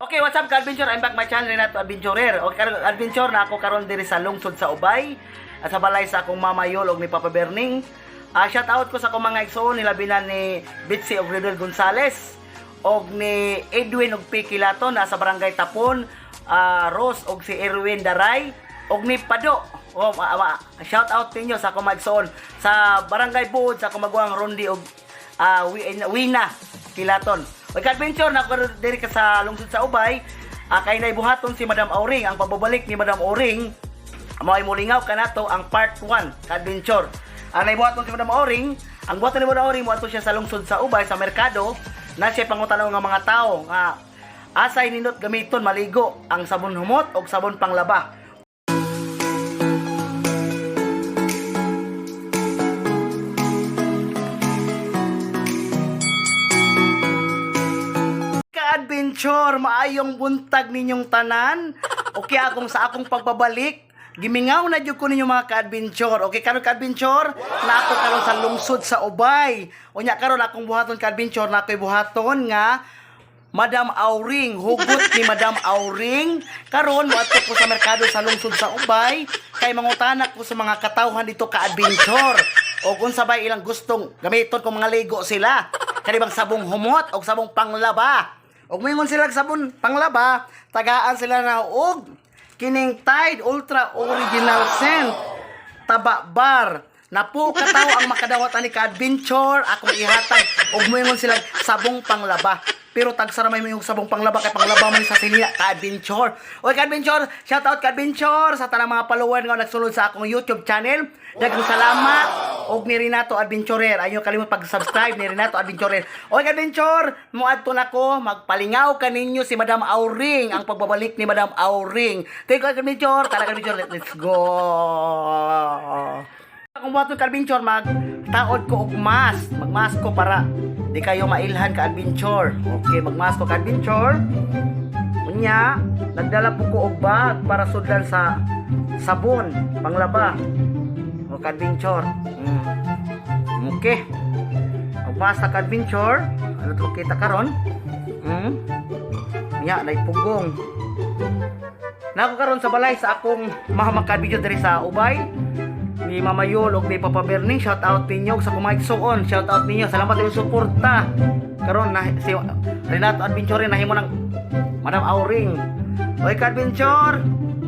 Okay, what's up ka-adventure? I'm back my channel, Renato Adventurer. Okay, karon adventure na ako karon diri sa lungsod sa Ubay. At sa balay sa akong Mama Yol og ni Papa Berning. Shout out ko sa akong mga igsoon, nilabi na ni Bitsy og Rodel Gonzales og ni Edwin og Piki Laton nasa Barangay Tapon, Rose og si Erwin Daray og ni Pado. Oh, shout out ninyo sa akong mga igsoon sa Barangay Buod, sa akong maguwang Rondi og Wina Kilaton. Oy ka-adventure na ako diri ka sa lungsod sa Ubay. Kay naibuhaton si Madam Auring ang pagbabalik ni Madam Auring mao ay molingaw kanato ang part 1 ka-adventure. Ang naibuhaton si Madam Auring, ang buhaton ni Madam Auring moadto siya sa lungsod sa Ubay sa merkado na siya pangutan-on nga mga tao nga asay nindot gamiton maligo ang sabon humot og sabon panglaba. Ka-adventure, maayong buntag ninyong tanan. Okay, akong sa akong pagbabalik, gimingaw na jud ko ninyo mga ka-adventure. Okay, karon ka-adventure, na ako karon sa lungsod sa Ubay. Unya karon akong buhaton ka-adventure, na ako'y buhaton nga Madam Auring, hugot ni Madam Auring. Karon moadto ko sa merkado sa lungsod sa Ubay kay mangutana ko sa mga katawhan dito ka-adventure. O kung sabay ilang gustong gamiton kung mga ligo sila. Kani bang sabong humot o sabong panglaba. Og moingon sila og sabon panglaba, tagaan sila na og kining Tide Ultra Original Scent Taba Bar. Napo katawo ang makadawat ani ka-adventure akong ihatag og moingon sila sabong panglaba. Pero tagsara may mayong sabong panglaba kay panglaba man sa sinia ka-adventure. Oy ka-adventure, shout out ka-adventure sa tanang mga follower nga nagsulod sa akong YouTube channel. Daghang salamat og ni Renato Adventurer. Ayaw kalimot pag-subscribe ni Renato Adventurer. Oy ka-adventure, moadto na ko magpalingaw kaninyo si Madam Auring, ang pagbabalik ni Madam Auring. Thank you ka-adventure, tara ka-adventure, let's go. Kung buhaton ka-adventure, magtaod ko og mask. Magmask ko para di kayo mailhan ka-adventure. Okay, magmask ko ka-adventure. Unya, nagdala po ko og bag para sudlan sa sabon, panglaba. O ka-adventure. Okay. Magmask na ka-adventure. Ano to kita karon? Nya, naipugong. Nako karon sa balay sa akong mga ka-adventure diri sa Ubay ni Mama Yol og ni Papa Berning, shout out ninyo sa akong mga igsuon, shout out ninyo, salamat sa inyong suporta. Karon na si Renato Adventure nahimo ng Madam Auring. Oy ka-adventure,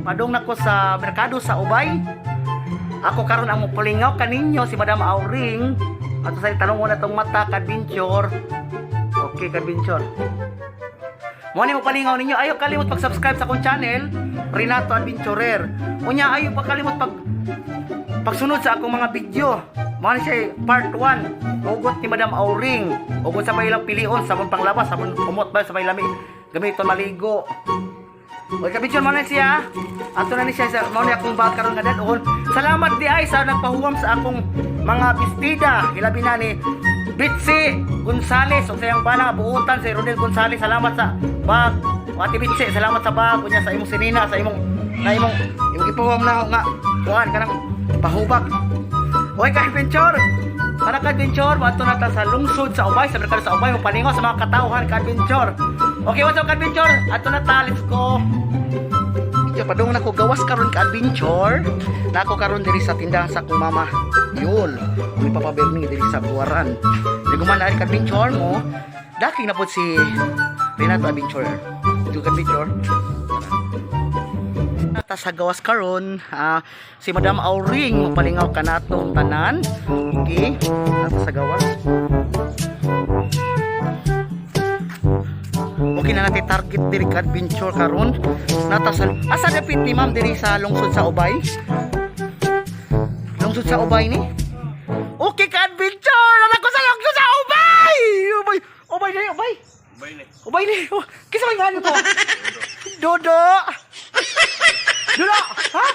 padung nako sa merkado sa Ubay. Ako karon ang mopalingaw kaninyo si Madam Auring. Ato sa tanong mo na tong mata ka-adventure. Okay ka-adventure. Mo ni mo palingaw ninyo. Ayaw kalimot pag-subscribe sa akong channel, Renato Adventurer. Unya ayaw pa kalimot pagsunod sa akong mga video. Mo ni siya part 1. Hugot ni Madam Auring. Hugot sa ilang pilion, sabon panglabas, sabon umot ba sa lami. Gamiton maligo. Oy, kabitsyon mo na siya. Ato na ni siya sa mao ni akong bag karon nga dadon. Salamat di ay sa nagpahuwam sa akong mga bestida. Hilabi na ni Bitsy Gonzales ug sa iyang bana nga buutan si Rodel Gonzales. Salamat sa bag. O, Ate Bitsy, salamat sa bag unya sa imong sinina, sa imong na imong imong gipahuwam na nga kuan kanang pahubag. Oy, ka-adventure. Para ka-adventure, moadto na ta sa lungsod sa Ubay, sa merkado sa Ubay, mopalingaw sa mga katawhan ka-adventure. Okay, what's up ka-adventure? Adto na ta, let's go. Medyo padung na ko gawas karon ka-adventure. Na ako karon diri sa tindahan sa akong mama. Yul, ni Papa Bernie diri sa Buwaran. Di ko man ka-adventure mo. Daking na pod si Renato Adventurer. Dito ka-adventure. Ta sa gawas karon, si Madam Auring mapalingaw kanato tanan. Okay, nata sa gawas. Okay na natin target diri ka adventure karon. Nata sa asa dapit ni ma'am diri sa lungsod sa Ubay? Lungsod sa Ubay ni? Okay ka adventure! Nana ko sa lungsod sa Ubay! Ubay, Ubay ni, Ubay. Ubay ni. Ubay ni. Oh, kinsa may ngalan ko? Dodo. Dodo, ha?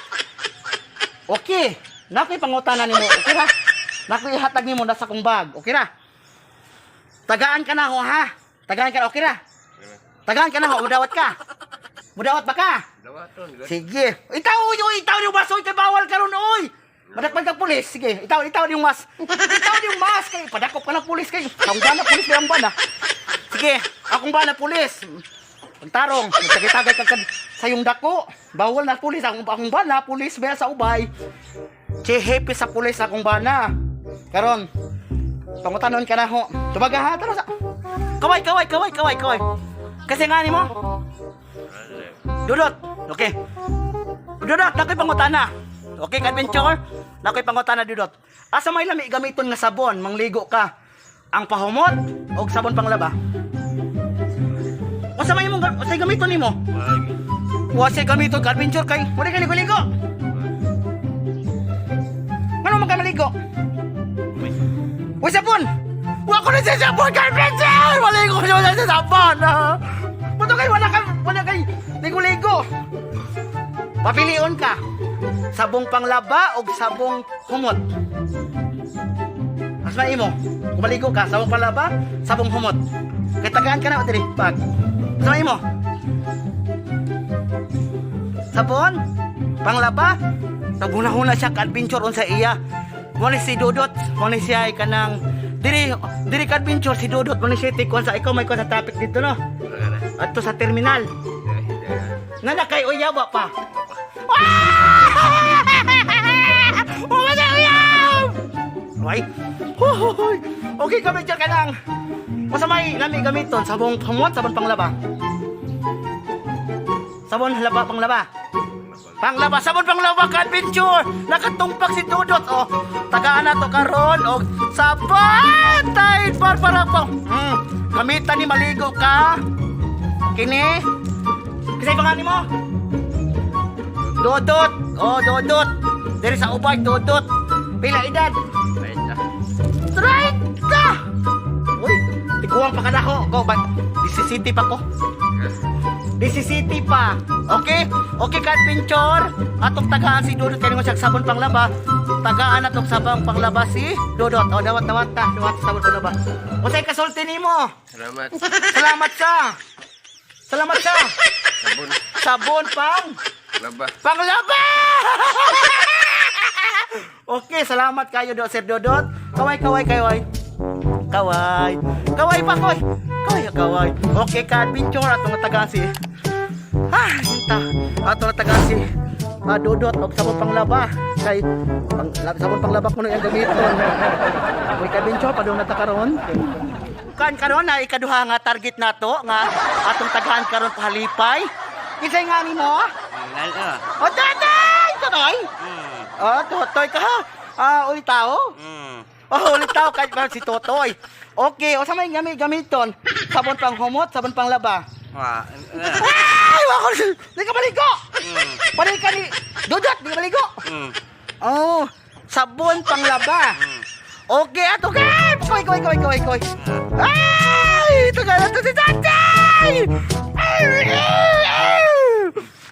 Okay. Nakoy pangutana nimo. Okay ra? Nakoy ihatag nimo nasa akong bag. Okay ra? Tagaan ka na ho ha. Tagaan ka na, okay ra? Tagaan ka na ho, mudawat ka. Mudawat ba ka? Dawaton. Sige. Itaw yo, itaw yung mas, oy, kay bawal karon oy. Madakpan kang pulis. Sige, itaw, itaw yung mas. Itaw yung mas kay padakop ka ng pulis kay. Akong bana pulis, may ang bana. Sige, akong bana pulis. Ang tarong, nagtagay-tagay ka sa yung dako. Bawal na pulis akong akong bana, pulis ba sa Ubay. Che happy sa pulis akong bana. Karon, pangutanon ka na ho. Tubaga ha, tara sa. Kaway, kaway, kaway, kaway, kaway. Kasi nga ni mo? Dudot. Okay. Dudot, nakoy pangutana. Okay, ka-adventure? Nakoy pangutana, Dudot. Asa may lami gamiton nga sabon, mangligo ka? Ang pahumot o sabon panglaba? Unsa may imong unsay gamiton nimo? Wa say gamiton ka, adventure, kay wala ka ligo-ligo. Ngano man ka maligo? Wa sabon. Wa ko na sa sabon ka, adventure. Wala ko na sa sabon. Ah. Buto kay wala kay ligo-ligo. Papilion ka. Sabong panglaba o sabong humot? Mas maimo. Kung maligo ka, sabong panglaba, sabong humot. Kay tagaan ka na o diri, pag. Mas maimo. Sabon, panglaba, naghuna-huna siya ka-adventure unsa iya. Mo ni si Dudot, mo ni siya ay kanang diri diri ka-adventure si Dudot, mo ni siya tikon sa ikaw may kuwan sa traffic dito no. Adto sa terminal. Nana kay uyawa pa. Ah! Wala uyab! Way. Hoy. Okay kami dyan ka lang. Masa may lami gamiton sabong pamot, sabon panglaba. Sabon laba panglaba. Panglaba, sabon panglaba ka adventure. Nakatungpak si Dudot oh. Tagaan na to karon og sabon tay par para po. Gamitan ni maligo ka. Kini. Kasi pangalan mo? Dodot. Oh, Dodot. Diri sa Ubay, Dodot. Pila edad? 30! Uy, tiguang pa kada ko. Go, ba? DCCT pa ko. DCCT pa. Okay? Okay ka, adventure. Atong tagaan si Dodot. Kaya nga siya sabon panglaba. Tagaan atong sabon panglaba si Dodot. O, dawat, dawat ta. Dawat sabon panglaba. Unsay kasulti nimo? Salamat. Salamat sa. Salamat sa. Sabon. Sabon pang Laba. Panglaba! Okay, salamat kayo do, Sir Dodot. Kaway, kaway, kaway. Kaway. Kaway pa, kaway. Kaway, kaway. Okay ka, adventure. Atong natagasi. Ah, hinta. Ato natagasi. Ah, Dodot, og sabon panglaba. Kay, pang, sabon panglaba kuno yung gamiton. Uy, ka, adventure, padung natakaron. Kan karon na ikaduha nga target nato nga atong tagaan karon pahalipay. Kinsay nga nimo? Lalo. O, tatay! Totoy? Oh, Totoy ka ha? Ah, ulit tao? Oh, ulit tao kahit ba si Totoy. Okay, o sa may gamiton. Sabon pang humot, sabon pang laba. Wa. Ay, wako! Di ka maligo! Pali ka ni Dudot, di ka maligo! Oh, sabon pang laba. Okay, ato ka! Kaway, kaway, kaway, kaway, kaway. Ay! Ito ka na to si Tatay! Ay, ay, ay!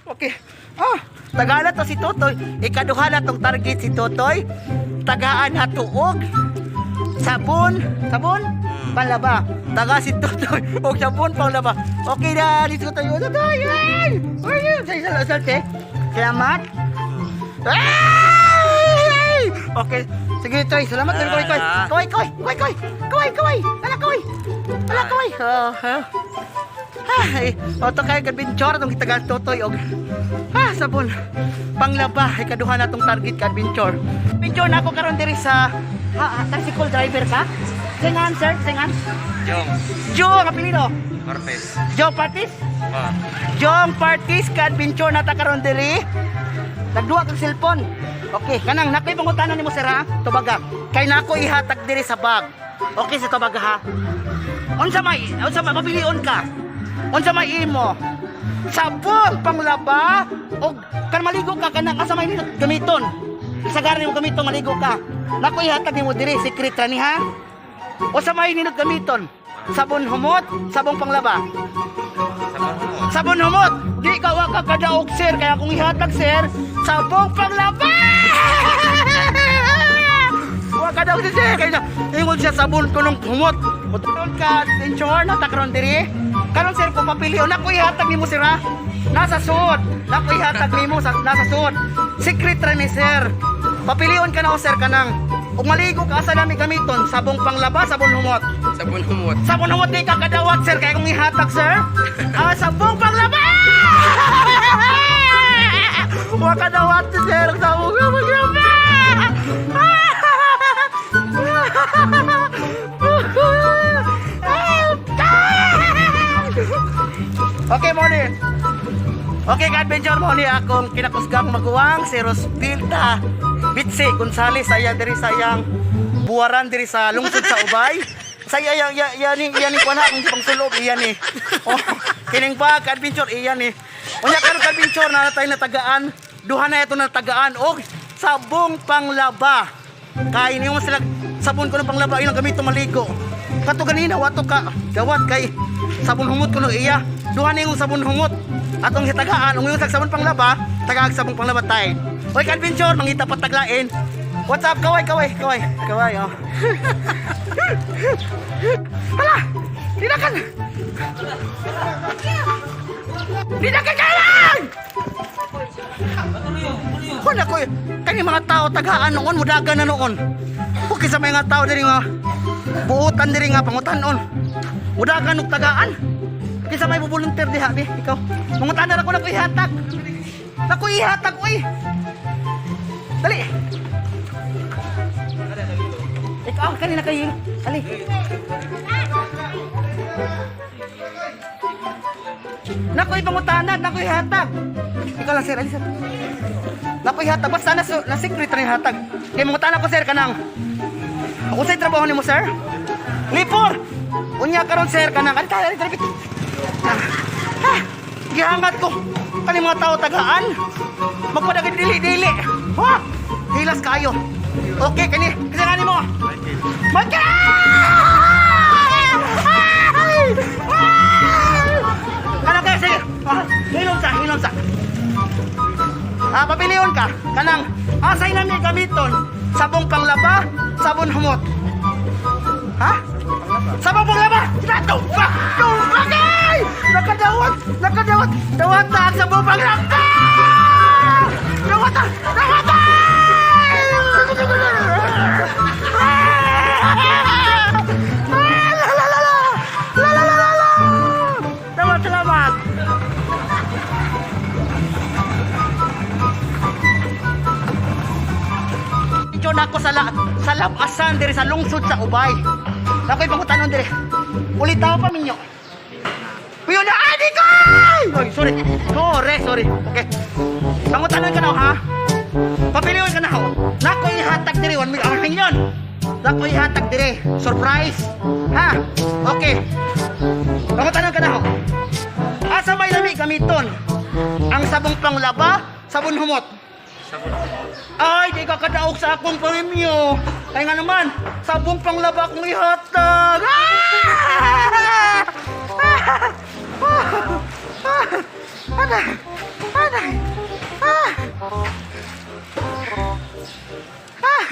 Okay. Ah, tagala to si Totoy. Ikaduha na tong target si Totoy. Tagaan na tuog. Sabon, sabon, panlaba. Taga si Totoy og sabon panlaba. Okay na, dito tayo. Totoy, ay! Ay, ay, sa sa salamat. Ay! Okay. Sige, Toy. Salamat. Kaway, kaway. Kaway, kaway. Kaway, kaway. Kaway, kaway. Ala, kaway. Ala, kaway. Oh, oh. Ay, oto kayo adventure atong gitagal Totoy og ah sabon panglaba ikaduha na tong target ka adventure. Adventure na ako karon diri sa ha, ha, tricycle driver ka? Singan sir, singan. Jong. Joe ang apelyido. Cortez. Joe Partis. Wa. Jong Partis ka adventure na ta karon diri. Nagduwa kag cellphone. Okay, kanang nakoy pangutana nimo sir ha. Tubaga. Kay nako ihatag diri sa bag. Okay sa tubaga ha. Unsa may mapilion ka? Unsa may imo? Sabon panglaba og kan maligo ka kanang asa may nindot gamiton. Isagaran nimo gamiton maligo ka. Nako ihatag nimo diri secret ra ni ha. Unsa may nindot gamiton? Sabon humot, sabon panglaba. Sabon mo. Sabon humot! Di ka wa ka kadaog sir, kaya kung ihatag sir, sabong panglaba! Wa ka daog sir, kaya ingon siya sabon kunong humot. Mutuon ka, tension na takron diri. Karon sir, kung papilion nako ihatag nimo sir ha. Nasa suot. Nako ihatag nimo sa nasa suot. Secret ra ni sir. Papilion ka na o sir kanang Ug maligo ka, asa nami gamiton? Sabong panglaba, sabon humot? Sabon humot. Sabon humot, di ka kadawat, sir. Kaya kung ihatag, sir. Ah, sabong panglaba! Wa kadawat, sir. Sabong panglaba! Okay, Moni. Okay, ka-adventure mo ni akong kinakusgang maguwang si Rosbilda Bitsi Gonzales, ayan diri sa iyang buwaran diri sa lungsod sa Ubay. Sa iya ya ya yani yani kuan ha kung pangsulob iyan ni. Oh, kining pa ka-adventure iyan ni. Unya karon, ka-adventure, na tayo natagaan, duha na ito natagaan og sabong panglaba. Kay nimo sila sabon ko ng panglaba ilang gamit maligo. Kato ganina wato ka dawat kay sabon humot kuno iya. Duha na yung sabon humot. Atong hitagaan, ung yung sabon panglaba, tagaag sabon panglaba tay. Oy, ka-adventure, mangita pa taglain. What's up? Kaway, kaway, kaway. Kaway, oh. Hala! Dinakan! Dinakan kalang! Wala ko, kani mga tao tagaan noon, mudagan na noon. Okay sa mga tao diri nga buotan diri nga pangutanon. Mudagan og tagaan. Kinsa may volunteer diha bi ikaw? Mangutana ra ko, nako ihatag. Nako ihatag oy. Dali. Ikaw kanina kayo. Ali. Nako ipangutana, nako ihatag. Ikaw lang, sir, ali sir. Nako ihatag basta na na secret ra ihatag. Kay mangutana ko, sir, kanang ako sa trabaho nimo, sir? Lipor. Unya karon, sir, kanang ali tayo, ali tayo. Ah, ah, gihangat ko. Kani mga tao tagaan. Magpadagin dili-dili. Ha? Hilas kayo. Okay kani. Kasi kani mo. Magka! Ay! Ay! Ano kaya sige? Ah, hilom sa, hilom sa. Ah, papilion ka. Kanang asay nami gamiton? Sabong panglaba, sabon humot. Ha? Sabong panglaba! Natumba! Tumba kay! Nakadawat! Nakadawat! Dawat na ang sabong panglaba! Dawat na! Dawat na! Ah! La, la, la, la! La, la, la, la, la! Dawat, salamat! Medyo na ako sa labasan diri sa lungsod sa Ubay. Nakoy pangutanon diri. Ulitaw pa minyo. Puyo na adi ko! Oy, sorry. Sorry, sorry. Okay. Pangutanon ka na ha. Papilion ka na ho. Nakoy hatag diri 1 million. Million. Nakoy hatag diri. Surprise. Ha? Okay. Pangutanon ka na ho. Asa may lami gamiton? Ang sabong panglaba, sabon humot. Sabon humot. Ay, di ka kadaog sa akong premyo. Ay nga naman, sabong panglaba akong ihatag. Ah! Ah! Ah! Ah! Aray! Aray! Ah! Ah!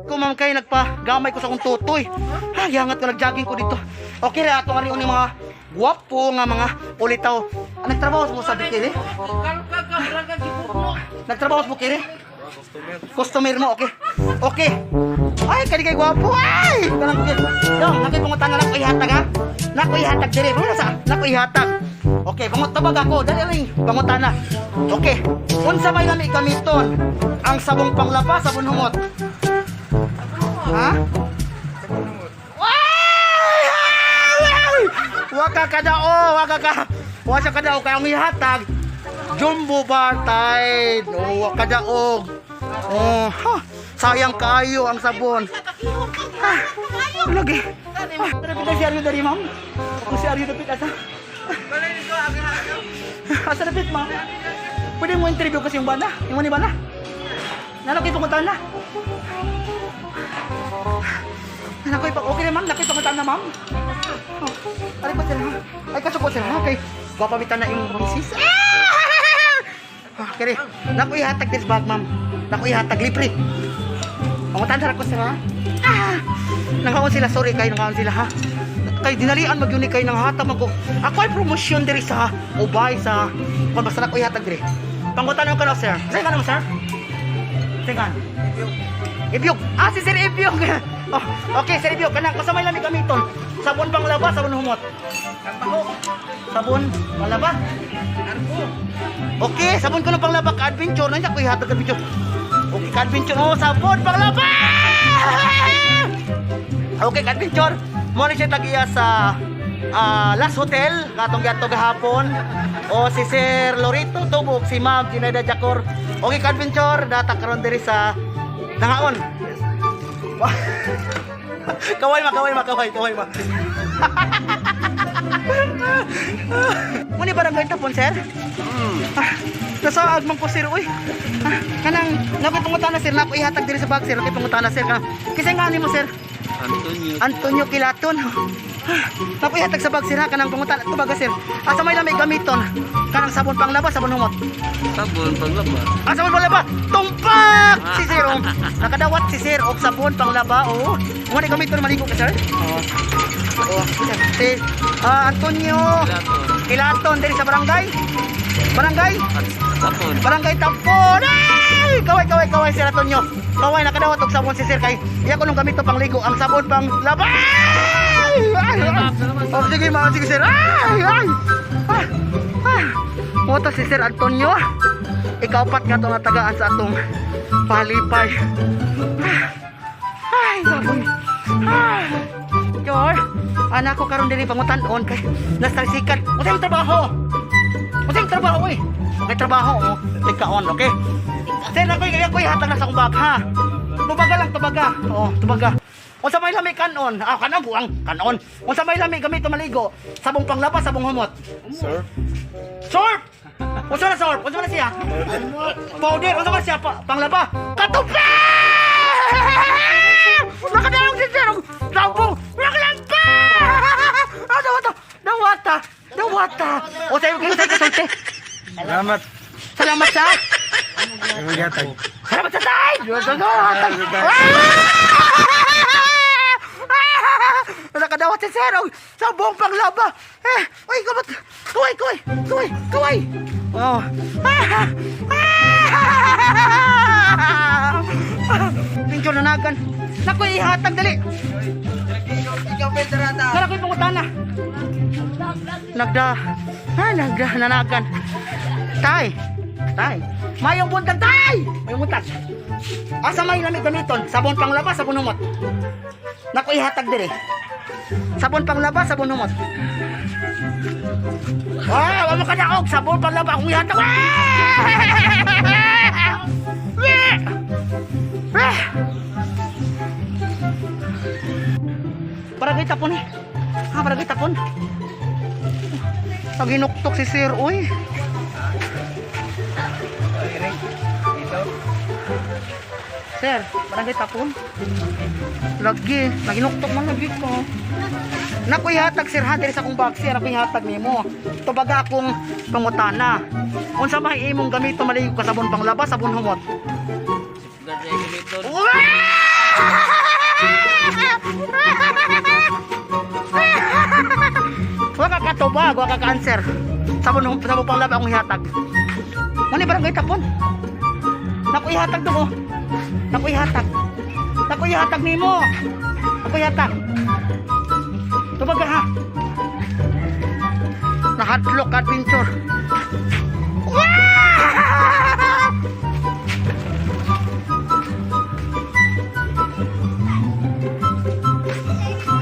Ko ma'am kay nagpa gamay ko sa akong tutoy. Ha, yangat ko nagjogging ko dito. Okay ra ato nga ni mga gwapo nga mga ulitaw. Ah, nagtrabaho mo sa Bukiri? Nagtrabaho sa Bukiri? Customer mo, okay. Okay. Ay, kani kay gwapo. Ay, kanang okay. Dong, nakoy pangutana, nako ihatag ha. Nako ihatag dire. Wala sa nako ihatag. Okay, pangutabag ako. Dali lang pangutana. Okay. Unsa may lami gamiton? Ang sabong panglaba, sabon humot. Ha? Ay! Ay! Waka ka dao, waka ka. Wasa ka dao kay ang ihatag. Jumbo bar tide. Oh, waka daog. Oh, ha. Sayang kaayo ang sabon. Ah, lagi. Ah, dapit na si Aryo dari, ma'am. Kung si Aryo dapit asa. Asa dapit, ma'am? Pwede mo interview kasi yung bana. Yung ni bana. Nalo kay pangutan na. Nakoy pa okay na, ma'am, nakoy pangutan na, ma'am. Oh, ari ko sila. Ay kasuko sila ha kay gwapa bitan na imong misis. Ah! Ah, kere. Nakoy hatag this bag, ma'am. Nakoy hatag libre. Pangutan ra ko sila. Ah! Nangaon sila, sorry kayo, nangaon sila ha. Kay dinalian magyuni kay nang hatag man ko. Ako ay promosyon diri sa Ubay sa kon basta na ko ihatag diri. Pangutan ka na, sir. Saan ka naman, sir? Saan ka? Ibyog. Ah, si Sir Ibyog. Oh, okay, Sir Ibyog. Kanang kasamay lami gamiton. Sabon pang laba, sabon humot. Sabon panglaba. Okay, sabon ko ng panglaba ka-adventure. Nandiyan ko ihatag adventure. Okay, ka-adventure. Oh, sabon panglaba! Okay, ka-adventure. Mo ni siya tag-iya sa Last Hotel katong giadto gahapon. O si Sir Lorito Tubok, si Ma'am Tinaida Jacor. Okay, ka-adventure, data karon diri sa Nangaon. Kaway ma, kaway ma, kaway, kaway ma. Muni barangay tapon, sir? Ah, nasaag man ko, sir, uy. Ah, kanang nakoy pangutana, sir, nako ihatag diri sa bag, sir. Okay, pangutana, sir. Kanang kisay nga nimo, sir? Antonio. Antonio Kilaton. Ah, nako ihatag sa bag, sir, ha? Kanang pangutana tubaga, sir. Asa may lamig gamiton? Kanang sabon panglaba, sabon humot. Sabon panglaba. Ah, sabon panglaba. Tumpak si sir. Oh. Nakadawat si sir og sabon panglaba. Oh. Mo ni gamiton maligo ka, sir? Oo. Oh. Si Antonio Kilaton. Kilaton diri sa barangay. Barangay At sabon. Barangay Tampon. Ay! Kaway, kaway, kaway, Sir Antonio. Kaway, nakadawat og sabon si Sir kay iya ko nung gamit to pangligo ang sabon pang laba. Ay! Ay! Ay! Oh, sige, ma, sige, Sir. Ay! Ay! Ah! Ah! Moto si Sir Antonio. Ikaw pat nga to nga tagaan sa atong palipay. Ah! Ay, sabon. Ah! Jor, anak ko karon diri pangutan-on kay nastalsikan. Unsa imong trabaho? Unsa imong trabaho oy? Okay, trabaho oh. Tigkaon, okay? Sir, ako ako ihatag na sa akong bag ha. Tubaga lang, tubaga. Oo, tubaga. Unsa may lami kanon? Ah, kanon buang kanon. Unsa may lami gamit maligo? Sabong panglaba, sabong humot. Sir. Sorp! Unsa na sorp? Unsa na siya? Powder. Unsa man siya? Panglaba. Katupa! Nakadaong si Sir! Sabong! Nakalampa! Ah, dawata! Dawata! Dawata! O sa'yo, kayo sa'yo kasulti. Salamat. Salamat sa... Ihatag. Salamat sa tay! Nakadawat si Sir! Og sabong panglaba! Eh, uy, kamot! Kaway, kaway! Kaway, kaway! Oh. Ah! Ah! Picture nanagan. Naku, ihatag dali. Ikaw, Pedrata. Nara ko'y pangutana. Nagda, nagda, nanagan. Tay, tay. Mayong buntag, tay! Mayong buntag. Asa may lamig gamiton? Sabon panglaba, sabon humot. Naku, ihatag dire. Sabon panglaba, sabon humot. Ah, wa mo kadaog, sabon panglaba akong ihatag. Ah! Ah! Barangay Tapon eh. Ha, barangay Tapon. Paginuktok si sir, uy. Dito. Sir, barangay Tapon. Lagi, naginuktok man lagi ko. Naku ihatag sir ha diri sa akong bag sir, ako ihatag nimo. Tubaga akong pangutana. Unsa may imong gamito maligo ka sabon panglaba, sabon humot? Safeguard na gamiton. Wa ka katubag, wa ka cancer. Sabon sabon panglaba akong ihatag. Muni barangay Tapon. Naku ihatag do ko. Naku ihatag. Naku ihatag nimo. Naku ihatag. Tubag ka, ha. Nahadlok adventure. Wah!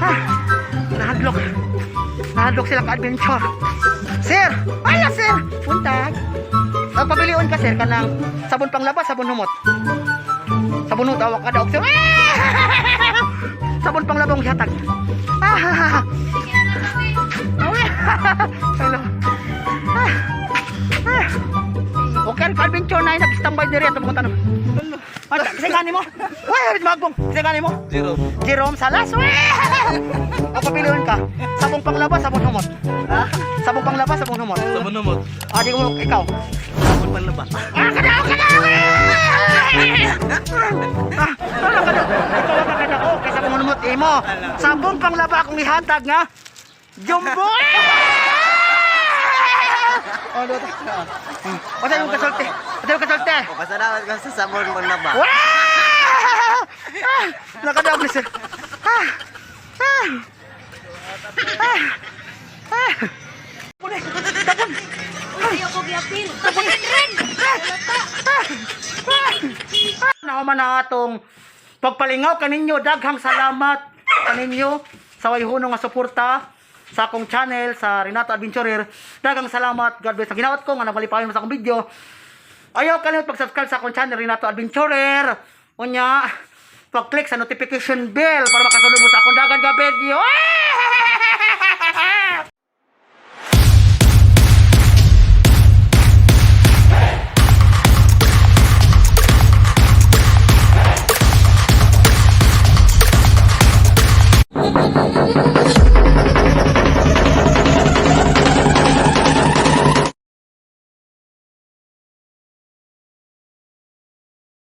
Ah, nahadlok. Nahadlok sila ka-adventure. Sir! Ala, sir! Puntag. Ang pabilion ka, sir, kanang sabon panglaba, sabon humot. Sabon humot, awak ka daog, sir. Ah! Sabon panglaba ang hatag. Ah! Hello. Ah! Ah! Okay, ka-adventure na nag-standby diri ato mga tanong. Ah, kasi gani mo. Uy, magbong. Kasi gani mo. Zero. Jerome Salas. Uy! Ang pabilion ka. Sabong panglaba, sabon humot. Ha? Sabong panglaba, sabon humot. Sabon humot. Ah, di mo ikaw. Sabon panglaba. Ah, kadao, kadao! Ah, ano kadao? Ikaw ka kadao kay sabong humot imo. Sabong panglaba akong ihatag nga. Jumbo! Oh, do ta. Unsa yung kasulti? Unsa yung kasulti? O, pasalamat ka sa sabon panglaba. Wah! Ah! Nakadabli sir. Ah! Ah! Ah! Ah! Tapon eh. Tapon. Ayaw ko giapil. Ren! Nahuman na atong pagpalingaw kaninyo, daghang salamat kaninyo sa way hunong nga suporta sa akong channel sa Renato Adventurer. Daghang salamat. God bless. Ang ginaot ko nga nagmalipayon mo sa akong video. Ayaw kalimot pag-subscribe sa akong channel Renato Adventurer. Unya, pag-click sa notification bell para makasulod mo sa akong daghang ga video.